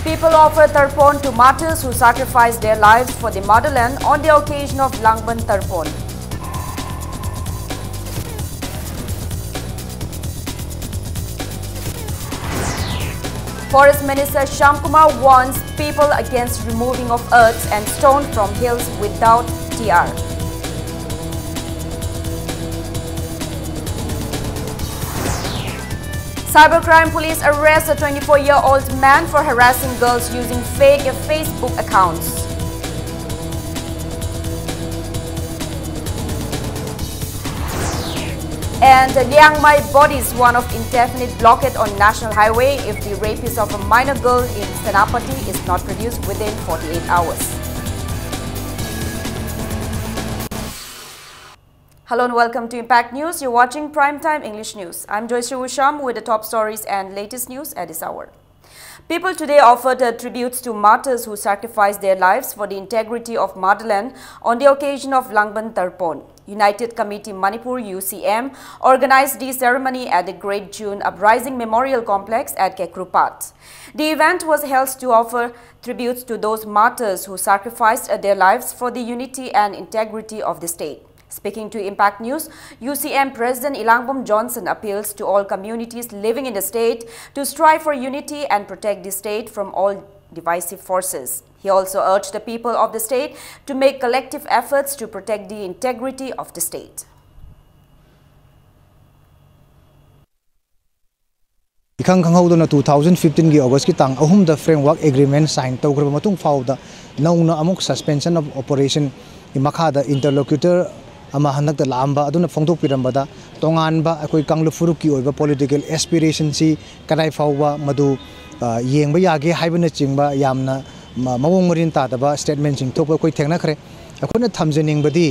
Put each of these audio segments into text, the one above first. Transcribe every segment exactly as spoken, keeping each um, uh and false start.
People offer tarpon to martyrs who sacrificed their lives for the motherland on the occasion of Langban Tarpon. Forest Minister Shyamkumar warns people against removing of earths and stone from hills without T R. Cybercrime police arrest a twenty-four-year-old man for harassing girls using fake Facebook accounts. And Liangmai bodies warn of indefinite blockade on National Highway if the rapist of a minor girl in Senapati is not produced within forty-eight hours. Hello and welcome to Impact News. You're watching Prime Time English News. I'm Joyce Usham with the top stories and latest news at this hour. People today offered, uh, tributes to martyrs who sacrificed their lives for the integrity of motherland on the occasion of Langban Tarpon. United Committee Manipur, U C M, organized the ceremony at the Great June Uprising Memorial Complex at Kekrupat. The event was held to offer tributes to those martyrs who sacrificed, uh, their lives for the unity and integrity of the state. Speaking to Impact News, U C M President Ilangbom Johnson appeals to all communities living in the state to strive for unity and protect the state from all divisive forces. He also urged the people of the state to make collective efforts to protect the integrity of the state. ꯏꯈꯪ ꯈꯪꯍꯧꯗꯅ two thousand fifteen ꯒꯤ August ꯀꯤ ꯇꯥꯡ ꯑꯍꯨꯝꯗ framework agreement sign ꯇꯧꯈ꯭ꯔꯕ ꯃꯇꯨꯡ ꯐꯥꯎꯕꯗ ꯅꯧꯅ ꯑꯃꯨꯛ suspension of operation ꯒꯤ ꯃꯈꯥꯗ interlocutor ꯑꯃ ꯍꯟꯗꯛꯇ ꯂꯥꯛꯑꯝꯕ ꯑꯗꯨꯅ ꯐꯣꯡꯗꯣꯛꯄꯤꯔꯝꯕꯗ ꯇꯣꯉꯥꯟꯕ ꯑꯩꯈꯣꯏ ꯀꯥꯡꯂꯨꯞ ꯐꯨꯔꯨꯞꯀꯤ ꯑꯣꯏꯕ political aspiration ꯁꯤ ꯀꯗꯥꯏ ꯐꯥꯎꯕ ꯃꯗꯨ, ꯑ, ꯌꯦꯡꯕ ꯌꯥꯒꯦ ꯍꯥꯏꯕꯅꯆꯤꯡꯕ ꯌꯥꯝꯅ ꯃ-, ꯃꯑꯣꯡ ꯃꯔꯤꯟ ꯇꯥꯗꯕ statement ꯁꯤꯡ ꯊꯣꯛꯄ ꯑꯩꯈꯣꯏ ꯊꯦꯡꯅꯈ꯭ꯔꯦ꯫ ꯑꯩꯈꯣꯏꯅ ꯊꯝꯖꯅꯤꯡꯕꯗꯤ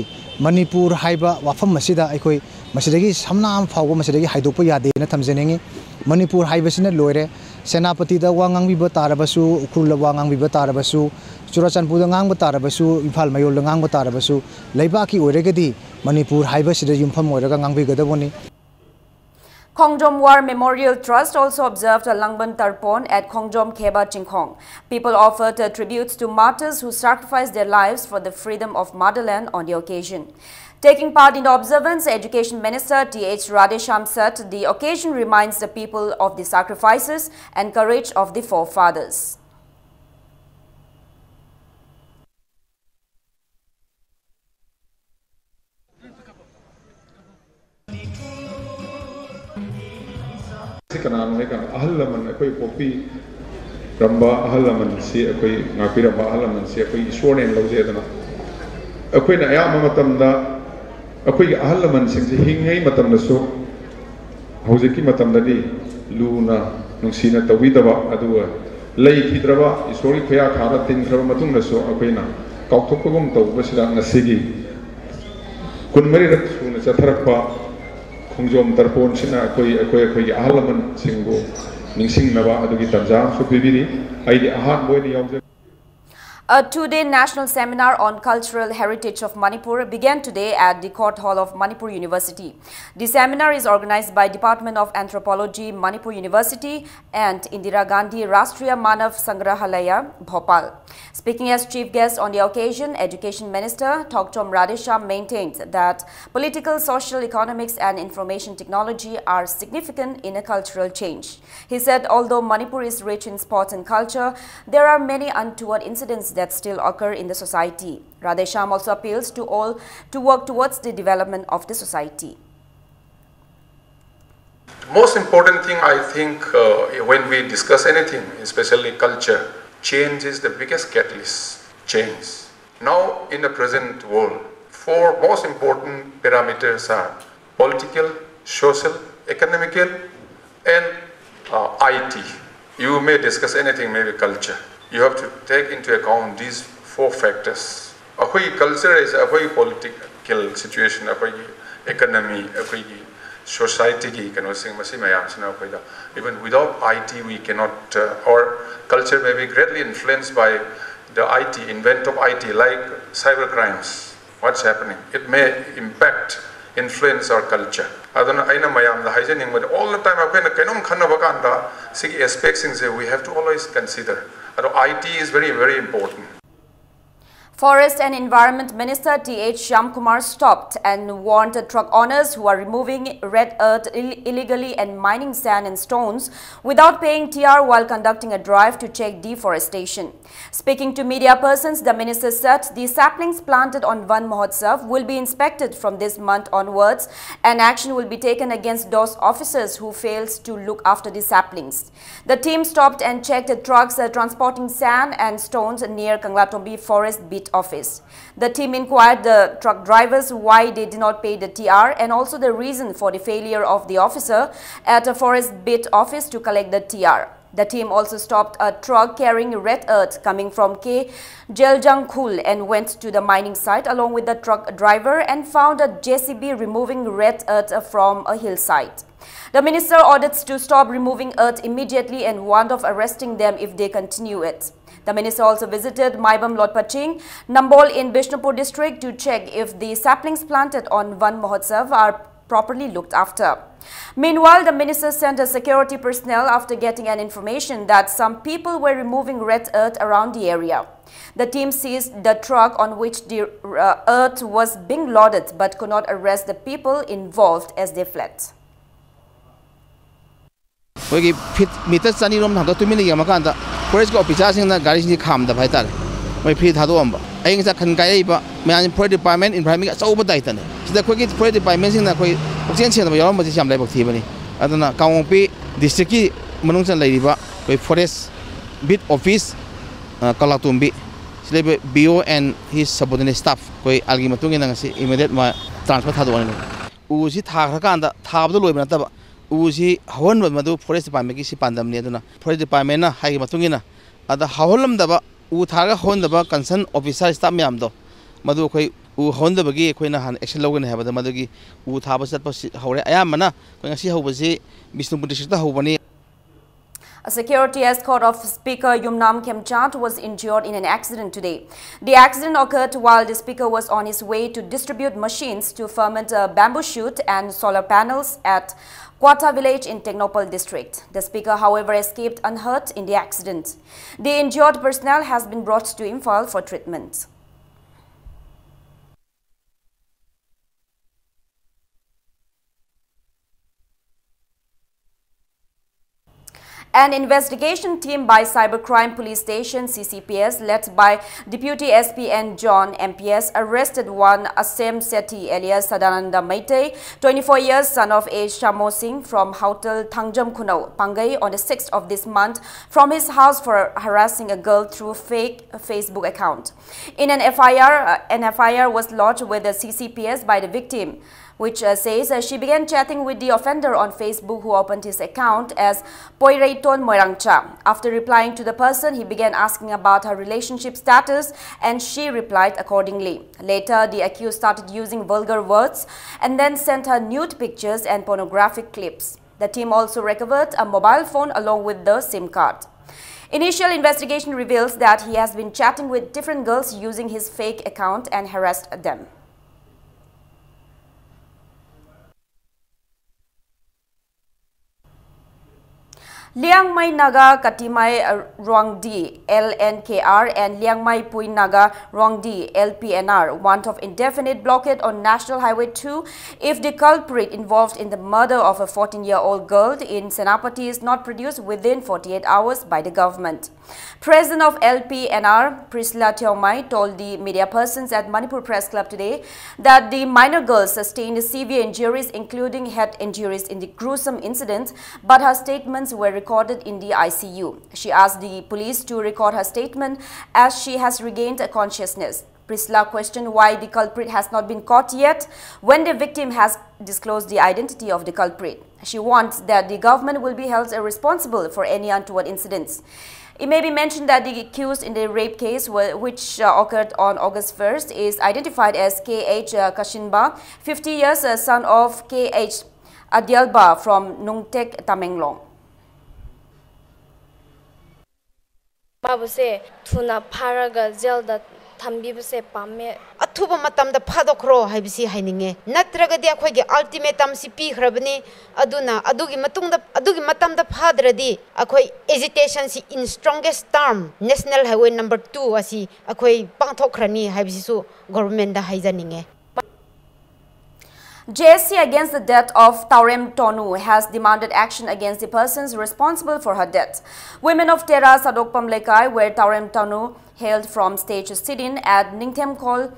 ꯃꯅꯤꯄꯨꯔ ꯍꯥꯏꯕ ꯋꯥꯐꯝ ꯑꯁꯤꯗ ꯑꯩꯈꯣꯏ ꯃꯁꯤꯗꯒꯤ ꯁꯝꯅꯥ ꯑꯃ ꯐꯥꯎꯕ ꯃꯁꯤꯗꯒꯤ ꯍꯥꯏꯗꯣꯛꯄ ꯌꯥꯗꯦꯅ ꯊꯝꯖꯅꯤꯡꯉꯤ꯫ ꯃꯅꯤꯄꯨꯔ ꯍꯥꯏꯕꯁꯤꯅ ꯂꯣꯏꯔꯦ꯫ ꯁꯦꯅꯥꯄꯇꯤꯗ ꯋꯥ ꯉꯥꯡꯕꯤꯕ ꯇꯥꯔꯕꯁꯨ, ꯎꯈ꯭ꯔꯨꯜꯗ ꯋꯥ ꯉꯥꯡꯕꯤꯕ ꯇꯥꯔꯕꯁꯨ, ꯆꯨꯔꯥꯆꯥꯟꯄꯨꯔꯗ ꯉꯥꯡꯕ ꯇꯥꯔꯕꯁꯨ, ꯏꯝꯐꯥꯜ ꯃꯌꯣꯜꯗ ꯉꯥꯡꯕ ꯇꯥꯔꯕꯁꯨ, ꯂꯩꯕꯥꯛꯀꯤ ꯑꯣꯏꯔꯒꯗꯤ ꯃꯅꯤꯄꯨꯔ ꯍꯥꯏꯕꯁꯤꯗ ꯌꯨꯝꯐꯝ ꯑꯣꯏꯔꯒ ꯉꯥꯡꯕꯤꯒꯗꯕꯅꯤ꯫ Khongjom War Memorial Trust also observed a Langban Tarpon at Khongjom Kheba Chingkhong. People offered, uh, tributes to martyrs who sacrificed their lives for the freedom of motherland on the occasion. Taking part in the observance, Education Minister T H Radheshyam said the occasion reminds the people of the sacrifices and courage of the forefathers. ꯁꯤ ꯀꯅꯥꯅꯣ ꯍꯥꯏ ꯀꯥꯟꯗ, ꯑꯍꯜ ꯂꯃꯟ, ꯑꯩꯈꯣꯏ ꯄꯣꯛꯄꯤꯔꯝꯕ ꯑꯍꯜ ꯂꯃꯟꯁꯤ, ꯑꯩꯈꯣꯏ ꯉꯥꯛꯄꯤꯔꯝꯕ ꯑꯍꯜ ꯂꯃꯟꯁꯤ ꯑꯩꯈꯣꯏ ꯏꯁꯣꯔꯅꯦꯅ ꯂꯧꯖꯩ꯫ ꯑꯗꯨꯅ ꯑꯩꯈꯣꯏꯅ ꯑꯌꯥꯝꯕ ꯃꯇꯝꯗ ꯑꯩꯈꯣꯏꯒꯤ ꯑꯍꯜ ꯂꯃꯟꯁꯤꯡꯁꯤ ꯍꯤꯡꯉꯤꯉꯩ ꯃꯇꯝꯗꯁꯨ, ꯍꯧꯖꯤꯛꯀꯤ ꯃꯇꯝꯗꯗꯤ ꯂꯨꯅ ꯅꯨꯡꯁꯤꯅ ꯇꯧꯕꯤꯗꯕ, ꯑꯗꯨꯒ ꯂꯩꯈꯤꯗ꯭ꯔꯕ, ꯏꯁꯣꯔꯒꯤ ꯈꯨꯌꯥ ꯊꯥꯗ ꯇꯤꯟꯈ꯭ꯔꯕ ꯃꯇꯨꯡꯗꯁꯨ ꯑꯩꯈꯣꯏꯅ ꯀꯥꯎꯊꯣꯛꯄꯒꯨꯝ ꯇꯧꯕꯁꯤꯗ, ꯉꯁꯤꯒꯤ ꯀꯨꯟꯃꯔꯤꯔꯛ ꯁꯨꯅ ꯆꯠꯊꯔꯛꯄ ꯈꯣꯡꯖꯣꯝ ꯇꯔꯄꯣꯟꯁꯤꯅ ꯑꯩꯈꯣꯏ, ꯑꯩꯈꯣꯏ, ꯑꯩꯈꯣꯏꯒꯤ ꯑꯍꯜ ꯂꯃꯟꯁꯤꯡꯕꯨ ꯅꯤꯡꯁꯤꯡꯅꯕ ꯑꯗꯨꯒꯤ ꯇꯥꯟꯖꯥ ꯑꯃꯁꯨ ꯄꯤꯕꯤꯔꯤ꯫ ꯑꯩꯗꯤ ꯑꯍꯥꯟꯕ ꯑꯣꯏꯅ ꯌꯥꯎꯖ- A two-day national seminar on cultural heritage of Manipur began today at the Court Hall of Manipur University. The seminar is organized by Department of Anthropology, Manipur University, and Indira Gandhi Rashtriya Manav Sangrahalaya, Bhopal. Speaking as chief guest on the occasion, Education Minister Thokchom Radheshyam maintained that political, social, economics, and information technology are significant in a cultural change. He said, although Manipur is rich in sports and culture, there are many untoward incidents that still occur in the society. Radheshyam also appeals to all to work towards the development of the society. Most important thing, I think, uh, when we discuss anything, especially culture, change is the biggest catalyst. Change. Now, in the present world, four most important parameters are political, social, economical, and uh, I T. You may discuss anything, maybe culture. You have to take into account these four factors. ꯑꯩꯈꯣꯏꯒꯤ culture ꯍꯥꯏꯁꯦ ꯑꯩꯈꯣꯏꯒꯤ political situation, ꯑꯩꯈꯣꯏꯒꯤ economy, ꯑꯩꯈꯣꯏꯒꯤ ꯁꯣꯁꯥꯏꯇꯤꯒꯤ ꯀꯩꯅꯣꯁꯤꯡ, ꯃꯁꯤ ꯃꯌꯥꯝꯁꯤꯅ ꯑꯩꯈꯣꯏꯗ, even without I T we cannot, uh, our culture may be greatly influenced by the I T, invent of I T, like cyber crimes. What's happening? It may impact Influence our culture. ꯑꯗꯨꯅ ꯑꯩꯅ ꯃꯌꯥꯝꯗ ꯍꯥꯏꯖꯅꯤꯡꯕꯗꯤ, all the time ꯑꯩꯈꯣꯏꯅ ꯀꯩꯅꯣꯝ ꯈꯟꯅꯕ ꯀꯥꯟꯗ ꯁꯤꯒꯤ aspect ꯁꯤꯡꯁꯦ we have to always consider. ꯑꯗꯣ I T is very, very important. Forest and Environment Minister Th Shyamkumar stopped and warned truck owners who are removing red earth Ill- illegally and mining sand and stones without paying T R while conducting a drive to check deforestation. Speaking to media persons, the minister said the saplings planted on Van Mahotsav will be inspected from this month onwards and action will be taken against those officers who fails to look after the saplings. The team stopped and checked the trucks uh, transporting sand and stones near Kanglatombi Forest Beat Office. The team inquired the truck drivers why they did not pay the T R and also the reason for the failure of the officer at a Forest Beat Office to collect the T R. The team also stopped a truck carrying red earth coming from K Jeljangkhul and went to the mining site along with the truck driver and found a J C B removing red earth from a hillside. The minister ordered to stop removing earth immediately and warned of arresting them if they continue it. The minister also visited Maibam Lotpaching, Nambol in Bishnupur district to check if the saplings planted on Van Mahotsav are properly looked after. Meanwhile, the minister sent a security personnel after getting an information that some people were removing red earth around the area. The team seized the truck on which the uh, earth was being loaded but could not arrest the people involved as they fled. ꯑꯩꯈꯣꯏꯒꯤ fit metre ꯆꯅꯤꯔꯣꯝ ꯊꯥꯡꯗꯣꯛ ꯇꯨꯃꯤꯟꯅ ꯌꯦꯡꯉꯀꯥꯟꯗ ꯐꯣꯔꯦꯁꯀꯤ ꯑꯣꯐꯤꯁꯥꯔꯁꯤꯡꯅ ꯒꯥꯔꯤꯁꯤꯡꯁꯤ ꯈꯥꯝꯗꯕ ꯍꯥꯏꯇꯥꯔꯦ꯫ ꯃꯣꯏ free ꯊꯥꯗꯣꯛꯑꯝꯕ꯫ ꯑꯏꯪ ꯑꯁꯥ ꯈꯟ ꯀꯥꯏꯔꯛꯏꯕ ꯃꯌꯥꯝꯁꯤ forest department, ꯏꯟꯚꯥꯏꯔꯣꯟꯃꯦꯟꯒꯤ ꯑꯆꯧꯕ ꯗꯥꯏꯇꯅꯤ꯫ ꯁꯤꯗ ꯑꯩꯈꯣꯏꯒꯤ ꯐꯣꯔꯦꯁ ꯗꯤꯄꯥꯔꯠꯃꯦꯟꯁꯤꯡꯅ ꯑꯩꯈꯣꯏ ꯄꯨꯛꯆꯦꯟ ꯁꯦꯡꯗꯕ ꯌꯥꯎꯔꯝꯕꯁꯤ ꯌꯥꯝ ꯂꯥꯏꯕꯛ ꯊꯤꯕꯅꯤ꯫ ꯑꯗꯨꯅ ꯀꯥꯡꯄꯣꯛꯄꯤ ꯗꯤꯁꯇ꯭ꯔꯤꯛꯀꯤ ꯃꯅꯨꯡ ꯆꯟꯅ ꯂꯩꯔꯤꯕ ꯑꯩꯈꯣꯏ ꯐꯣꯔꯦꯁ ꯕꯤꯠ ꯑꯣꯐꯤꯁ, ꯑ, ꯀꯪꯂꯥꯇꯣꯝꯕꯤ, ꯁꯤ ꯂꯩꯕ B O and his subordinate staff ꯑꯩꯈꯣꯏ ꯑꯥꯏꯟꯒꯤ ꯃꯇꯨꯡ ꯏꯟꯅ ꯉꯁꯤ ꯏꯃꯤꯗꯤꯌꯦꯠ ꯃꯥ ꯇ꯭ꯔꯥꯟꯁꯐꯔ ꯊꯥꯗꯣꯛꯑꯅꯤ꯫ ꯎꯁꯤ ꯊꯥꯈ꯭ꯔꯀꯥꯟꯗ ꯊꯥꯕꯗ ꯂꯣꯏꯕ ꯅꯠꯇꯕ ꯎꯁꯤ ꯍꯧꯍꯟꯕ ꯃꯗꯨ ꯐꯣꯔꯦꯁ ꯗꯤꯄꯥꯔꯠꯃꯦꯟꯒꯤ ꯁꯤ ꯄꯥꯟꯗꯝꯅꯤ꯫ ꯑꯗꯨꯅ ꯐꯣꯔꯦꯁ ꯗꯤꯄꯥꯔꯠꯃꯦꯟꯅ ꯍꯥꯏꯈꯤꯕ ꯃꯇꯨꯡ ꯏꯟꯅ ꯑꯗ ꯍꯧꯍꯜꯂꯝꯗꯕ, ꯎ ꯊꯥꯔꯒ ꯍꯧꯍꯟꯗꯕ ꯀꯟꯁꯔꯟ ꯑꯣꯐꯤꯁꯥꯔ ꯁ꯭ꯇꯥꯐ ꯃꯌꯥꯝꯗꯣ, ꯃꯗꯨ ꯑꯩꯈꯣꯏ ꯎ ꯍꯧꯍꯟꯗꯕꯒꯤ ꯑꯩꯈꯣꯏꯅ ꯍꯥꯟꯅ ꯑꯦꯛꯁꯟ ꯂꯧꯒꯅꯤ ꯍꯥꯏꯕꯗ ꯃꯗꯨꯒꯤ ꯎ ꯊꯥꯕ ꯆꯠꯄ ꯁꯤ ꯍꯧꯔꯦ꯫ ꯑꯌꯥꯝꯕꯅ ꯑꯩꯈꯣꯏ ꯉꯁꯤ ꯍꯧꯕꯁꯤ ꯕꯤꯁꯅꯨꯄꯨꯔ ꯗꯤꯁꯇ꯭ꯔꯤꯛꯇ ꯍꯧꯕꯅꯤ꯫ A security escort of Speaker Yumnam Khemchand was injured in an accident today. The accident occurred while the speaker was on his way to distribute machines to ferment a bamboo shoot and solar panels at Kwata village in Tengnoupal district. The speaker, however, escaped unhurt in the accident. The injured personnel has been brought to Imphal for treatment. An investigation team by Cybercrime Police Station, C C P S, led by Deputy S P N John, M P S, arrested one Asem Sethi alias Sadananda Meitei, twenty-four years, son of A Shamo Singh from Hautal Thangjam Khunou, Pangai, on the sixth of this month from his house for harassing a girl through fake Facebook account. In an F I R, uh, an F I R was lodged with the C C P S by the victim, which uh, says uh, she began chatting with the offender on Facebook, who opened his account as Poireiton Moirangcha. After replying to the person, he began asking about her relationship status, and she replied accordingly. Later, the accused started using vulgar words and then sent her nude pictures and pornographic clips. The team also recovered a mobile phone along with the SIM card. Initial investigation reveals that he has been chatting with different girls using his fake account and harassed them. Liangmai Naga Katimai, uh, Ruangdi, L N K R, and Liangmai Pui Naga Ruangdi, L P N R, warned of indefinite blockade on National Highway two if the culprit involved in the murder of a fourteen-year-old girl in Senapati is not produced within forty-eight hours by the government. President of L P N R, Priscilla Thiongmai, told the media persons at Manipur Press Club today that the minor girl sustained severe injuries, including head injuries, in the gruesome incident, but her statements were recorded in the I C U. She asked the police to record her statement as she has regained consciousness. Priscilla questioned why the culprit has not been caught yet when the victim has disclosed the identity of the culprit. She warns that the government will be held responsible for any untoward incidents. It may be mentioned that the accused in the rape case, were- which uh, occurred on August first, is identified as K H, uh, Kashinba, fifty years, uh, son of K H Adialba from Nungtek, Tamenglong. ꯅꯨꯄꯥꯕꯨꯁꯦ ꯊꯨꯅ ꯐꯥꯔꯒ ꯖꯦꯜꯗ ꯊꯝꯕꯤꯕꯁꯦ ꯄꯥꯝꯃꯦ꯫ ꯑꯊꯨꯕ ꯃꯇꯝꯗ ꯐꯥꯗꯣꯛꯈ꯭ꯔꯣ ꯍꯥꯏꯕꯁꯤ ꯍꯥꯏꯅꯤꯡꯉꯦ꯫ ꯅꯠꯇ꯭ꯔꯒꯗꯤ ꯑꯩꯈꯣꯏꯒꯤ ꯑꯜꯇꯤꯃꯦꯇꯝꯁꯤ ꯄꯤꯈ꯭ꯔꯕꯅꯤ꯫ ꯑꯗꯨꯅ ꯑꯗꯨꯒꯤ ꯃꯇꯨꯡꯗ, ꯑꯗꯨꯒꯤ ꯃꯇꯝꯗ ꯐꯥꯗ꯭ꯔꯗꯤ ꯑꯩꯈꯣꯏ ꯑꯦꯖꯤꯇꯦꯁꯟꯁꯤ in strongest term National Highway number two ꯑꯁꯤ ꯑꯩꯈꯣꯏ ꯄꯥꯡꯊꯣꯛꯈ꯭ꯔꯅꯤ ꯍꯥꯏꯕꯁꯤꯁꯨ ꯒꯣꯚꯔꯟꯃꯦꯟꯗ ꯍꯥꯏꯖꯅꯤꯡꯉꯦ꯫ J S C against the death of Taurem Tonu has demanded action against the persons responsible for her death. Women of Tera Sadokpam Lekai, where Taurem Tonu hailed from, staged a sit-in at Ningthemkhol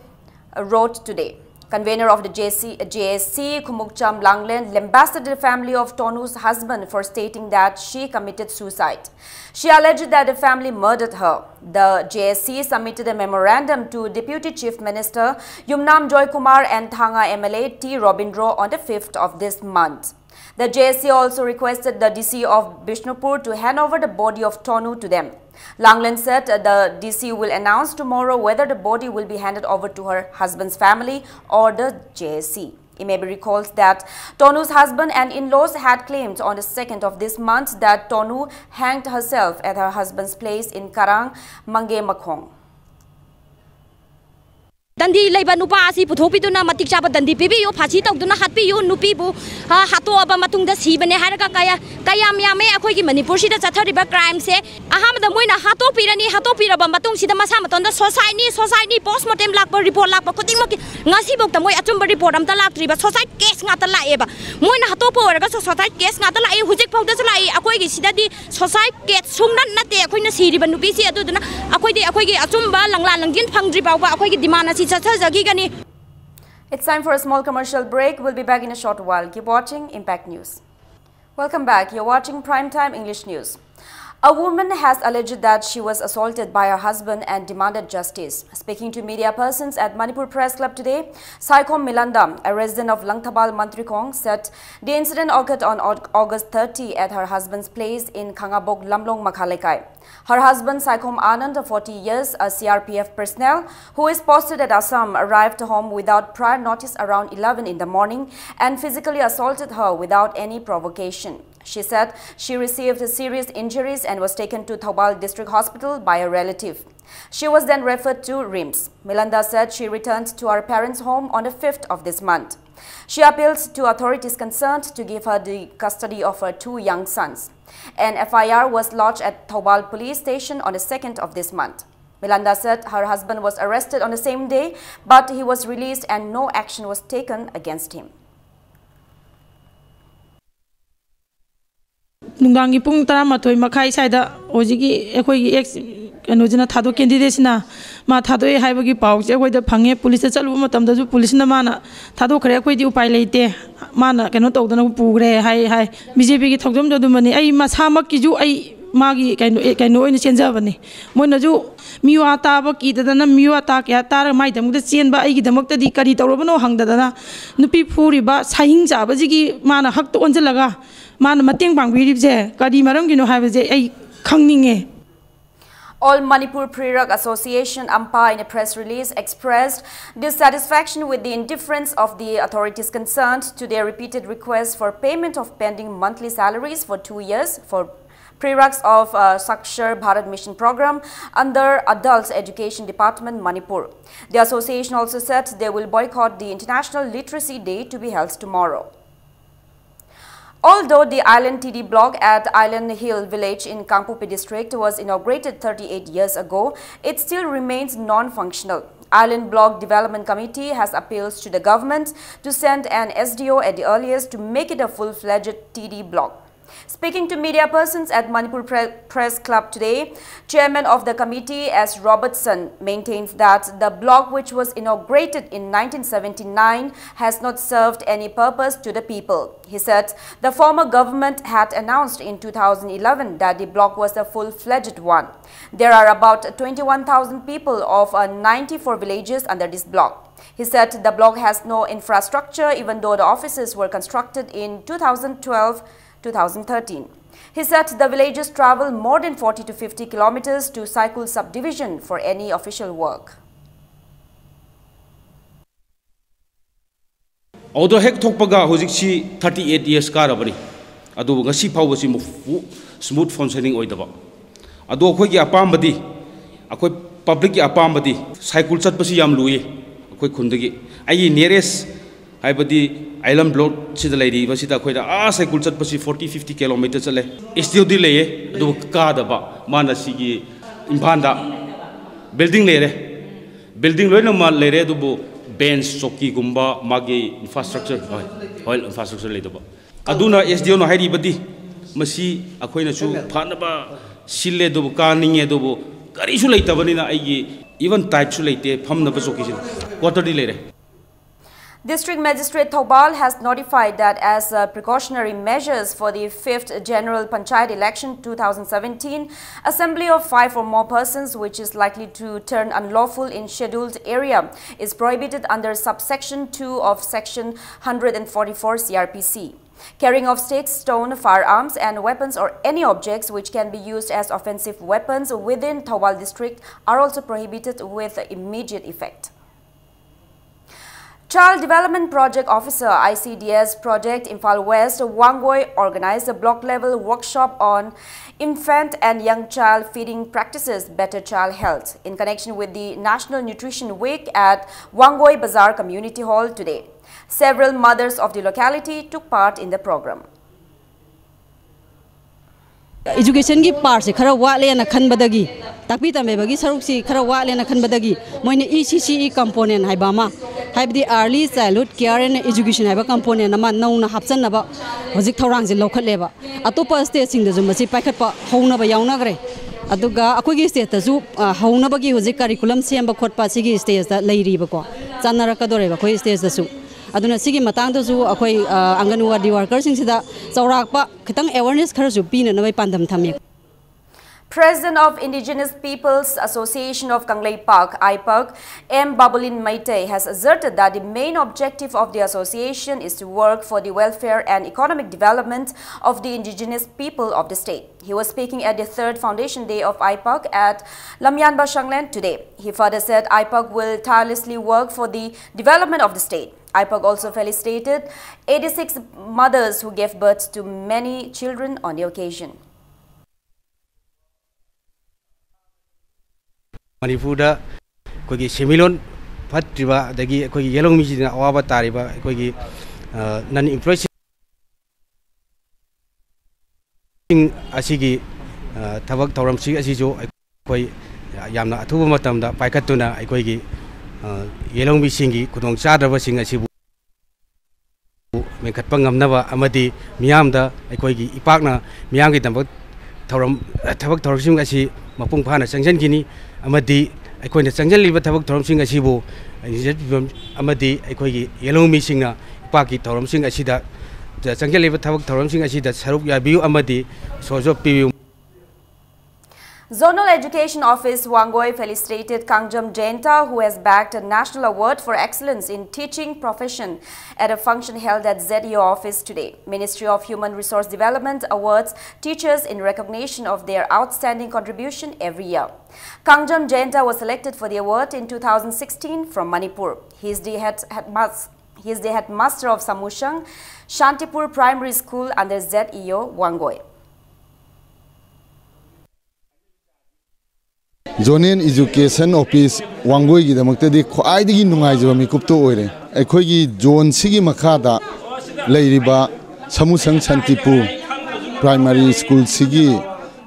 Road today. Convener of the J C, J S C, Khumukcham Langlen, lambasted the family of Tonu's husband for stating that she committed suicide. She alleged that the family murdered her. The J S C submitted a memorandum to Deputy Chief Minister Yumnam Joykumar and Thanga M L A T Robindro on the fifth of this month. The J S C also requested the D C of Bishnupur to hand over the body of Tonu to them. Langlen said the D C will announce tomorrow whether the body will be handed over to her husband's family or the J S C. It may be recalled that Tonu's husband and in-laws had claimed on the second of this month that Tonu hanged herself at her husband's place in Karang, Mangemakhong. ꯗꯟꯗꯤ ꯂꯩꯕ ꯅꯨꯄꯥ ꯑꯁꯤ ꯄꯨꯊꯣꯛꯄꯤꯗꯨꯅ ꯃꯇꯤꯛ ꯆꯥꯕ ꯗꯟꯗꯤ ꯄꯤꯕꯤꯌꯨ, ꯐꯥꯁꯤ ꯇꯧꯗꯨꯅ ꯍꯥꯠꯄꯤꯌꯨ, ꯅꯨꯄꯤꯕꯨ, ꯑ, ꯍꯥꯠꯇꯣꯛꯑꯕ ꯃꯇꯨꯡꯗ ꯁꯤꯕꯅꯦ ꯍꯥꯏꯔꯒ ꯀꯌꯥ, ꯀꯌꯥꯝ ꯌꯥꯝꯃꯦ ꯑꯩꯈꯣꯏꯒꯤ ꯃꯅꯤꯄꯨꯔꯁꯤꯗ ꯆꯠꯊꯔꯤꯕ ꯀ꯭ꯔꯥꯏꯝꯁꯦ꯫ ꯑꯍꯥꯟꯕꯗ ꯃꯣꯏꯅ ꯍꯥꯠꯇꯣꯛꯄꯤꯔꯅꯤ, ꯍꯥꯠꯇꯣꯛꯄꯤꯔꯕ ꯃꯇꯨꯡꯁꯤꯗ ꯃꯁꯥ ꯃꯇꯣꯟꯗ ꯁꯣꯁꯥꯏꯠꯅꯤ, ꯁꯣꯁꯥꯏꯠꯅꯤ, ꯄꯣꯁꯃꯣꯔꯇꯦꯝ ꯂꯥꯛꯄ, ꯔꯤꯄꯣꯔꯠ ꯂꯥꯛꯄ ꯈꯨꯗꯤꯡꯃꯛꯀꯤ ꯉꯁꯤꯐꯥꯎꯗ ꯃꯣꯏ ꯑꯆꯨꯝꯕ ꯔꯤꯄꯣꯔꯠ ꯑꯝꯇ ꯂꯥꯛꯇ꯭ꯔꯤꯕ꯫ ꯁꯣꯁꯥꯏꯠ ꯀꯦꯁ ꯉꯥꯛꯇ ꯂꯥꯛꯑꯦꯕ꯫ ꯃꯣꯏꯅ ꯍꯥꯠꯇꯣꯛꯄ ꯑꯣꯏꯔꯒꯁꯨ ꯁꯣꯁꯥꯏꯠ ꯀꯦꯁ ꯉꯥꯛꯇ ꯂꯥꯛꯏ, ꯍꯧꯖꯤꯛ ꯐꯥꯎꯗꯁꯨ ꯂꯥꯛꯏ꯫ ꯑꯩꯈꯣꯏꯒꯤ ꯁꯤꯗꯗꯤ ꯁꯣꯁꯥꯏꯠ ꯀꯦꯁ ꯁꯨꯡꯅꯠ ꯅꯠꯇꯦ ꯑꯩꯈꯣꯏꯅ ꯁꯤꯔꯤꯕ ꯅꯨꯄꯤꯁꯤ꯫ ꯑꯗꯨꯗꯨꯅ ꯑꯩꯈꯣꯏꯗꯤ ꯑꯩꯈꯣꯏꯒꯤ ꯑꯆꯨꯝꯕ ꯂꯪꯂꯥ ꯂꯪꯖꯤꯟ ꯐꯪꯗ꯭ꯔꯤ ꯐꯥꯎꯕ ꯑꯩꯈꯣꯏꯒꯤ ꯗꯤꯃꯥꯟ ꯑꯁꯤ ꯆꯠꯊꯖꯈꯤꯒꯅꯤ꯫ It's time for a small commercial break. We'll be back in a short while. Keep watching Impact News. Welcome back. You're watching Prime Time English News. A woman has alleged that she was assaulted by her husband and demanded justice. Speaking to media persons at Manipur Press Club today, Saikhom Milanda, a resident of Langthabal Mantrikhong, said the incident occurred on Au- August thirty at her husband's place in Khangabok Lamlong Makhalekai. Her husband, Saikhom Anand, forty years, a C R P F personnel who is posted at Assam, arrived home without prior notice around eleven in the morning and physically assaulted her without any provocation. She said she received serious injuries and was taken to Thoubal District Hospital by a relative. She was then referred to RIMS. Milanda said she returned to her parents' home on the fifth of this month. She appealed to authorities concerned to give her the custody of her two young sons. An F I R was lodged at Thoubal Police Station on the second of this month. Milanda said her husband was arrested on the same day, but he was released and no action was taken against him. ꯅꯨꯡꯗꯥꯡꯒꯤ ꯄꯨꯡ ꯇꯔꯥꯃꯥꯊꯣꯏ ꯃꯈꯥꯏ ꯁ꯭ꯋꯥꯏꯗ ꯍꯧꯖꯤꯛꯀꯤ ꯑꯩꯈꯣꯏꯒꯤ X ꯀꯩꯅꯣꯁꯤꯅ ꯊꯥꯗꯣꯛ ꯀꯦꯟꯗꯤꯗꯦꯠꯁꯤꯅ ꯃꯥ ꯊꯥꯗꯣꯛꯑꯦ ꯍꯥꯏꯕꯒꯤ ꯄꯥꯎꯁꯦ ꯑꯩꯈꯣꯏꯗ ꯐꯪꯉꯦ꯫ ꯄꯨꯂꯤꯁꯇ ꯆꯠꯂꯨꯕ ꯃꯇꯝꯗꯁꯨ ꯄꯨꯂꯤꯁꯅ ꯃꯥꯅ ꯊꯥꯗꯣꯛꯈ꯭ꯔꯦ, ꯑꯩꯈꯣꯏꯗꯤ ꯎꯄꯥꯏ ꯂꯩꯇꯦ, ꯃꯥꯅ ꯀꯩꯅꯣ ꯇꯧꯗꯅ ꯄꯨꯈ꯭ꯔꯦ ꯍꯥꯏ ꯍꯥꯏ꯫ ꯕꯤ ꯖꯦ ꯄꯤꯒꯤ ꯊꯧꯖꯝꯗꯣ ꯑꯗꯨꯃꯅꯤ꯫ ꯑꯩ ꯃꯁꯥꯃꯛꯀꯤꯁꯨ ꯑꯩ ꯃꯥꯒꯤ ꯀꯩꯅꯣ ꯑꯦ, ꯀꯩꯅꯣ ꯑꯣꯏꯅ ꯆꯦꯟꯖꯕꯅꯤ꯫ ꯃꯣꯏꯅꯁꯨ ꯃꯤꯋꯥ ꯇꯥꯕ ꯀꯤꯗꯗꯅ ꯃꯤꯋꯥ ꯇꯥ ꯀꯌꯥ ꯇꯥꯔꯒ ꯃꯥꯏꯗꯃꯛꯇ ꯆꯦꯟꯕ, ꯑꯩꯒꯤꯗꯃꯛꯇꯗꯤ ꯀꯔꯤ ꯇꯧꯔꯕꯅꯣ ꯍꯪꯗꯗꯅ ꯅꯨꯄꯤ ꯐꯨꯔꯤꯕ ꯁꯥꯍꯤꯡ ꯆꯥꯕꯁꯤꯒꯤ ꯃꯥꯅ ꯍꯛꯇ ꯑꯣꯟꯁꯤꯜꯂꯒ ꯃꯥꯅ ꯃꯇꯦꯡ ꯄꯥꯡꯕꯤꯔꯤꯕꯁꯦ ꯀꯔꯤ ꯃꯔꯝꯒꯤꯅꯣ ꯍꯥꯏꯕꯁꯦ ꯑꯩ ꯈꯪꯅꯤꯡꯉꯦ꯫ All Manipur Prerak Association, AMPA, in a press release expressed dissatisfaction with the indifference of the authorities concerned to their repeated requests for payment of pending monthly salaries for two years for Preraks of uh, Sakshar Bharat Mission program under Adults Education Department, Manipur. The association also said they will boycott the International Literacy Day to be held tomorrow. Although the Island T D block at Island Hill village in Kangpokpi district was inaugurated thirty-eight years ago, it still remains non-functional. Island Block Development Committee has appealed to the government to send an S D O at the earliest to make it a full-fledged T D block. Speaking to media persons at Manipur Pre- Press Club today, chairman of the committee, S Robertson, maintains that the block, which was inaugurated in nineteen seventy-nine, has not served any purpose to the people. He said the former government had announced in two thousand eleven that the block was a full-fledged one. There are about twenty-one thousand people of uh, ninety-four villages under this block. He said the block has no infrastructure, even though the offices were constructed in two thousand twelve two thousand thirteen. He said the villages travel more than forty to fifty kilometers to Saikul subdivision for any official work. ꯑꯗꯣ ꯍꯦꯛ ꯊꯣꯛꯄꯒ ꯍꯧꯖꯤꯛꯁꯤ thirty eight years ꯀꯥꯔꯕꯅꯤ꯫ ꯑꯗꯨꯕꯨ ꯉꯁꯤ ꯐꯥꯎꯕꯁꯤ ꯃꯨ-, smooth functioning ꯑꯣꯏꯗꯕ꯫ ꯑꯗꯣ ꯑꯩꯈꯣꯏꯒꯤ ꯑꯄꯥꯝꯕꯗꯤ, ꯑꯩꯈꯣꯏ publicꯀꯤ ꯑꯄꯥꯝꯕꯗꯤ ꯁꯥꯏꯀꯨꯜ ꯆꯠꯄꯁꯤ ꯌꯥꯝ ꯂꯨꯏ꯫ ꯑꯩꯈꯣꯏ ꯈꯨꯟꯗꯒꯤ ꯑꯩꯒꯤ nearest ꯍꯥꯏꯕꯗꯤ ꯑꯥꯏꯂꯝ blockꯁꯤꯗ ꯂꯩꯔꯤꯕꯁꯤꯗ ꯑꯩꯈꯣꯏꯗ ꯑꯥ ꯁꯥꯏꯀꯨꯜ ꯆꯠꯄꯁꯤ forty fifty kilometre ꯆꯠꯂꯦ꯫ SDOꯗꯤ ꯂꯩꯌꯦ, ꯑꯗꯨꯕꯨ ꯀꯥꯗꯕ꯫ ꯃꯥꯅ ꯁꯤꯒꯤ ꯏꯝꯐꯥꯜꯗ building ꯂꯩꯔꯦ, building ꯂꯣꯏꯅꯃꯛ ꯂꯩꯔꯦ, ꯑꯗꯨꯕꯨ bench, ꯆꯧꯀꯤꯒꯨꯝꯕ, ꯃꯥꯒꯤ infrastructure, ꯍꯣꯏ, ꯍꯣꯏ, infrastructure ꯂꯩꯇꯕ꯫ ꯑꯗꯨꯅ SDOꯅ ꯍꯥꯏꯔꯤꯕꯗꯤ ꯃꯁꯤ ꯑꯩꯈꯣꯏꯅꯁꯨ ꯐꯅꯕ ꯁꯤꯜꯂꯦ, ꯑꯗꯨꯕꯨ ꯀꯥꯅꯤꯡꯉꯦ, ꯑꯗꯨꯕꯨ ꯀꯔꯤꯁꯨ ꯂꯩꯇꯕꯅꯤꯅ ꯑꯩꯒꯤ even typeꯁꯨ ꯂꯩꯇꯦ, ꯐꯝꯅꯕ ꯆꯧꯀꯤꯁꯤ, quarterꯗꯤ ꯂꯩꯔꯦ꯫ District Magistrate Thoubal has notified that as, uh, precautionary measures for the fifth General Panchayat Election two thousand seventeen, assembly of five or more persons which is likely to turn unlawful in scheduled area is prohibited under subsection two of section hundred and forty-four C R P C. Carrying of sticks, stone, firearms and weapons or any objects which can be used as offensive weapons within Thoubal district are also prohibited with immediate effect. Child Development Project Officer, I C D S Project, Imphal West, Wangoi organized a block level workshop on infant and young child feeding practices, better child health, in connection with the National Nutrition Week at Wangoi Bazar Community Hall today. Several mothers of the locality took part in the program. Educationꯒꯤ partꯁꯦ ꯈꯔ ꯋꯥꯠꯂꯦꯅ ꯈꯟꯕꯗꯒꯤ, ꯇꯥꯛꯄꯤ ꯇꯝꯕꯤꯕꯒꯤ ꯁꯔꯨꯛꯁꯤ ꯈꯔ ꯋꯥꯠꯂꯦꯅ ꯈꯟꯕꯗꯒꯤ ꯃꯣꯏꯅ E C C E component ꯍꯥꯏꯕ ꯑꯃ, ꯍꯥꯏꯕꯗꯤ Early Childhood Care and Education ꯍꯥꯏꯕ component ꯑꯃ ꯅꯧꯅ ꯍꯥꯞꯆꯟꯅꯕ ꯍꯧꯖꯤꯛ ꯊꯧꯔꯥꯡꯁꯦ ꯂꯧꯈꯠꯂꯦꯕ꯫ ꯑꯇꯣꯞꯄ stateꯁꯤꯡꯗꯁꯨ ꯃꯁꯤ ꯄꯥꯏꯈꯠꯄ ꯍꯧꯅꯕ ꯌꯥꯎꯅꯈ꯭ꯔꯦ꯫ ꯑꯗꯨꯒ ꯑꯩꯈꯣꯏꯒꯤ stateꯇꯁꯨ, ꯑ, ꯍꯧꯅꯕꯒꯤ ꯍꯧꯖꯤꯛ curriculum ꯁꯦꯝꯕ ꯈꯣꯠꯄ ꯁꯤꯒꯤ stageꯇ ꯂꯩꯔꯤꯕꯀꯣ, ꯆꯥꯟꯅꯔꯛꯀꯗꯣꯔꯦꯕ ꯑꯩꯈꯣꯏ stageꯇꯁꯨ꯫ ꯑꯗꯨꯅ ꯁꯤꯒꯤ ꯃꯇꯥꯡꯗꯁꯨ ꯑꯩꯈꯣꯏ, ꯑ, ꯑꯪꯒꯟꯋꯥꯗꯤ workerꯁꯤꯡꯁꯤꯗ ꯆꯥꯎꯔꯥꯛꯄ ꯈꯤꯇꯪ awareness ꯈꯔꯁꯨ ꯄꯤꯅꯅꯕꯒꯤ ꯄꯥꯟꯗꯝ ꯊꯝꯃꯤ꯫ President of Indigenous Peoples Association of Kangleipak, IPAK, M Babulin Meitei, has asserted that the main objective of the association is to work for the welfare and economic development of the indigenous people of the state. He was speaking at the third foundation day of IPAK at Lamyanba Shanglen today. He further said IPAK will tirelessly work for the development of the state. IPAK also felicitated eighty-six mothers who gave birth to many children on the occasion. ꯃꯅꯤꯄꯨꯔꯗ ꯑꯩꯈꯣꯏꯒꯤ ꯁꯦꯟꯃꯤꯠꯂꯣꯟ ꯐꯠꯇ꯭ꯔꯤꯕ, ꯑꯗꯒꯤ ꯑꯩꯈꯣꯏꯒꯤ ꯌꯦꯜꯍꯧꯃꯤꯁꯤꯡꯅ ꯑꯋꯥꯕ ꯇꯥꯔꯤꯕ ꯑꯩꯈꯣꯏꯒꯤ ꯅꯟ ꯏꯝꯄ꯭ꯂꯣꯏꯁꯤꯡ ꯑꯁꯤꯒꯤ ꯊꯕꯛ ꯊꯧꯔꯝꯁꯤꯡ ꯑꯁꯤꯁꯨ ꯑꯩꯈꯣꯏ ꯌꯥꯝꯅ ꯑꯊꯨꯕ ꯃꯇꯝꯗ ꯄꯥꯏꯈꯠꯇꯨꯅ ꯑꯩꯈꯣꯏꯒꯤ ꯌꯦꯜꯍꯧꯃꯤꯁꯤꯡꯒꯤ ꯈꯨꯗꯣꯡꯆꯥꯗꯕꯁꯤꯡ ꯑꯁꯤꯕꯨ ꯃꯦꯟꯈꯠꯄ ꯉꯝꯅꯕ ꯑꯃꯗꯤ ꯃꯤꯌꯥꯝꯗ ꯑꯩꯈꯣꯏꯒꯤ ꯏꯄꯥꯛꯅ ꯃꯤꯌꯥꯝꯒꯤꯗꯃꯛ ꯊꯧꯔꯝ, ꯊꯕꯛ ꯊꯧꯔꯝꯁꯤꯡ ꯑꯁꯤ ꯃꯄꯨꯡ ꯐꯥꯅ ꯆꯪꯁꯤꯟꯈꯤꯅꯤ꯫ ꯑꯃꯗꯤ ꯑꯩꯈꯣꯏꯅ ꯆꯪꯁꯤꯜꯂꯤꯕ ꯊꯕꯛ ꯊꯧꯔꯝꯁꯤꯡ ꯑꯁꯤꯕꯨ ꯏꯟꯖꯤꯅꯤꯌꯔ ꯐꯤꯕꯝ ꯑꯃꯗꯤ ꯑꯩꯈꯣꯏꯒꯤ ꯌꯦꯜꯍꯧꯃꯤꯁꯤꯡꯅ ꯏꯄꯥꯛꯀꯤ ꯊꯧꯔꯝꯁꯤꯡ ꯑꯁꯤꯗ ꯆꯪꯁꯤꯜꯂꯤꯕ ꯊꯕꯛ ꯊꯧꯔꯝꯁꯤꯡ ꯑꯁꯤꯗ ꯁꯔꯨꯛ ꯌꯥꯕꯤꯌꯨ ꯑꯃꯗꯤ ꯁꯣꯖꯣꯞ ꯄꯤꯕꯤꯌꯨ꯫ Zonal Education Office Wangoi felicitated Kangjam Jayanta, who has bagged a National Award for Excellence in Teaching Profession, at a function held at Z E O office today. Ministry of Human Resource Development awards teachers in recognition of their outstanding contribution every year. Kangjam Jayanta was selected for the award in two thousand sixteen from Manipur. He is the head, headmas-, he is the headmaster of Samushang Shantipur Primary School under Z E O Wangoi. Zonal Education Office ꯋꯥꯡꯒꯣꯏꯒꯤꯗꯃꯛꯇꯗꯤ ꯈ꯭ꯋꯥꯏꯗꯒꯤ ꯅꯨꯡꯉꯥꯏꯖꯕ ꯃꯤꯀꯨꯞꯇ ꯑꯣꯏꯔꯦ꯫ ꯑꯩꯈꯣꯏꯒꯤ ꯖꯣꯟꯁꯤꯒꯤ ꯃꯈꯥꯗ ꯂꯩꯔꯤꯕ ꯁꯃꯨꯁꯪ Shantipur primary ꯁ꯭ꯀꯨꯜꯁꯤꯒꯤ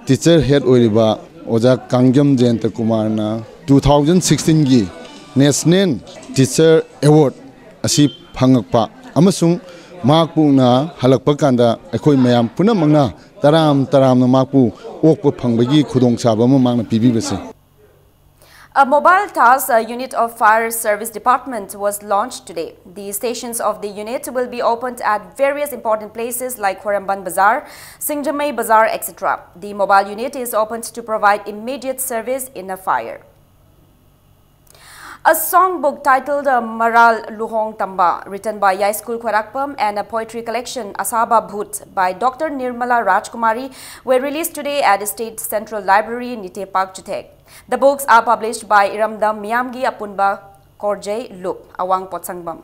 teacher head ꯑꯣꯏꯔꯤꯕ ꯑꯣꯖꯥ ꯀꯥꯡꯖꯝ ꯖꯌꯟꯇ ꯀꯨꯃꯥꯔꯅ ꯇꯨ ꯊꯥꯎꯖꯟ ꯁꯤꯛꯁꯇꯤꯟꯒꯤ ꯅꯦꯁꯅꯦꯜ ꯇꯤꯆꯔ ꯑꯦꯋꯥꯔꯗ ꯑꯁꯤ ꯐꯪꯉꯛꯄ ꯑꯃꯁꯨꯡ ꯃꯍꯥꯛꯄꯨꯅ ꯍꯜꯂꯛꯄ ꯀꯥꯟꯗ ꯑꯩꯈꯣꯏ ꯃꯌꯥꯝ ꯄꯨꯝꯅꯃꯛꯅ ꯇꯔꯥꯝ ꯇꯔꯥꯝꯅ ꯃꯍꯥꯛꯄꯨ ꯑꯣꯛꯄ ꯐꯪꯕꯒꯤ ꯈꯨꯗꯣꯡꯆꯥꯕ ꯑꯃ ꯃꯍꯥꯛꯅ ꯄꯤꯕꯤꯕꯁꯦ꯫ A mobile task uh, unit of Fire Service Department was launched today. The stations of the unit will be opened at various important places like Khwaramban Bazar, Singjamei Bazar, et cetera. The mobile unit is opened to provide immediate service in a fire. A songbook titled uh, Maral Luhong Tamba, written by Yaiskul Khwarakpam, and a poetry collection, Asaba Bhut, by Doctor Nirmala Rajkumari, were released today at the State Central Library, Nitepak Chuthek. The books are published by Iramdam Miyamgi Apunba Korjei Lup, Awang Potsangbam.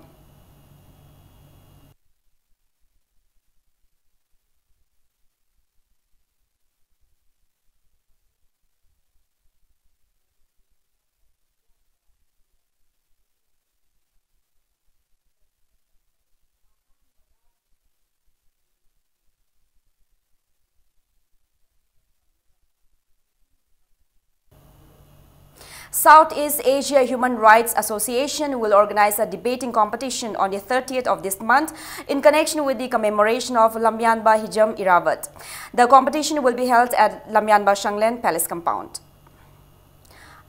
Southeast Asia Human Rights Association will organize a debating competition on the thirtieth of this month in connection with the commemoration of Lamyanba Hijam Irawat. The competition will be held at Lamyanba Shanglen Palace compound.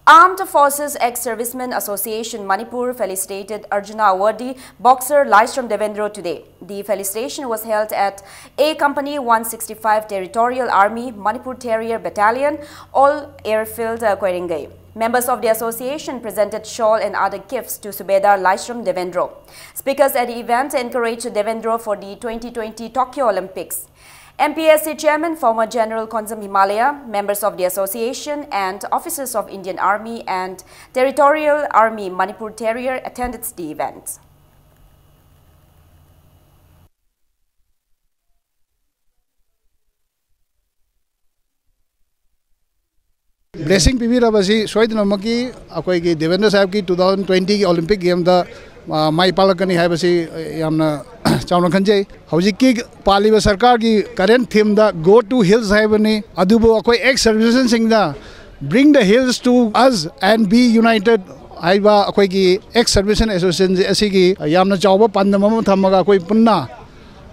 Armed Forces Ex-Servicemen Association Manipur felicitated Arjuna awardee boxer Laishram Devendra today. The felicitation was held at A Company one sixty-five Territorial Army Manipur Terrier Battalion, All Airfield, uh, Koirengei. Members of the association presented shawl and other gifts to Subedar Laishram Devendra. Speakers at the event encouraged Devendra for the twenty twenty Tokyo Olympics. M P S C chairman, former General Konzam Himalaya, members of the association, and officers of Indian Army and Territorial Army Manipur Terrier attended the event. Blessing ꯄꯤꯕꯤꯔꯕꯁꯤ ꯁꯣꯏꯗꯅꯃꯛꯀꯤ ꯑꯩꯈꯣꯏꯒꯤ Debendra ꯁꯥꯍꯦꯕꯀꯤ two thousand twenty ꯒꯤ Olympic Game ꯗ, ꯑ, ꯃꯥꯏ ꯄꯥꯛꯂꯛꯀꯅꯤ ꯍꯥꯏꯕꯁꯤ, ꯑ, ꯌꯥꯝꯅ ꯆꯥꯎꯅ ꯈꯟꯖꯩ꯫ ꯍꯧꯖꯤꯛꯀꯤ ꯄꯥꯜꯂꯤꯕ ꯁꯔꯀꯥꯔꯒꯤ current theme the "Go to Hills" ꯍꯥꯏꯕꯅꯤ꯫ ꯑꯗꯨꯕꯨ ꯑꯩꯈꯣꯏ ex servicemen ꯁꯤꯡꯅ "Bring the hills to us and be united" ꯍꯥꯏꯕ ꯑꯩꯈꯣꯏꯒꯤ ex servicemen association ꯑꯁꯤꯒꯤ ꯌꯥꯝꯅ ꯆꯥꯎꯕ ꯄꯥꯟꯗꯝ ꯑꯃ ꯊꯝꯃꯒ ꯑꯩꯈꯣꯏ ꯄꯨꯟꯅ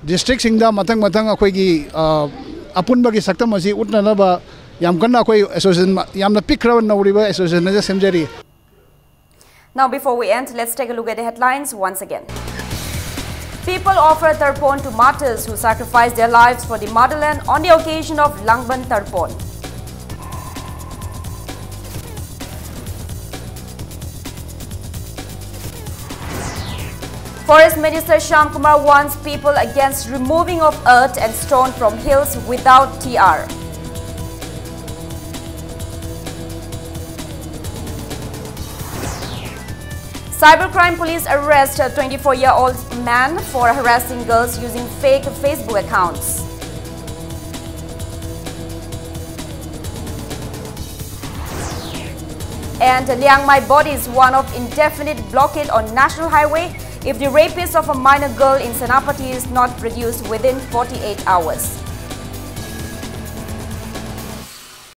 district ꯁꯤꯡꯗ ꯃꯊꯪ ꯃꯊꯪ ꯑꯩꯈꯣꯏꯒꯤ, ꯑ, ꯑꯄꯨꯟꯕꯒꯤ ꯁꯛꯇꯝ ꯑꯁꯤ ꯎꯠꯅꯅꯕ ꯌꯥꯝ ꯀꯟꯅ ꯑꯩꯈꯣꯏ ꯑꯦꯁꯣꯁꯤꯌꯦꯁꯟ ꯌꯥꯝꯅ ꯄꯤꯛꯈ꯭ꯔꯕ ꯅꯧꯔꯤꯕ ꯑꯦꯁꯣꯁꯤꯌꯦꯁꯟ ꯑꯁꯤ ꯁꯦꯝꯖꯔꯤ꯫ Now, before we end, let's take a look at the headlines once again. People offer tarpon to martyrs who sacrificed their lives for the motherland on the occasion of Langban Tarpon. Forest Minister Shyam Kumar warns people against removing of earth and stone from hills without T R. Cybercrime police arrest a twenty-four-year-old man for harassing girls using fake Facebook accounts. And Liangmai bodies warn of indefinite blockade on National Highway if the rapist of a minor girl in Senapati is not produced within forty-eight hours.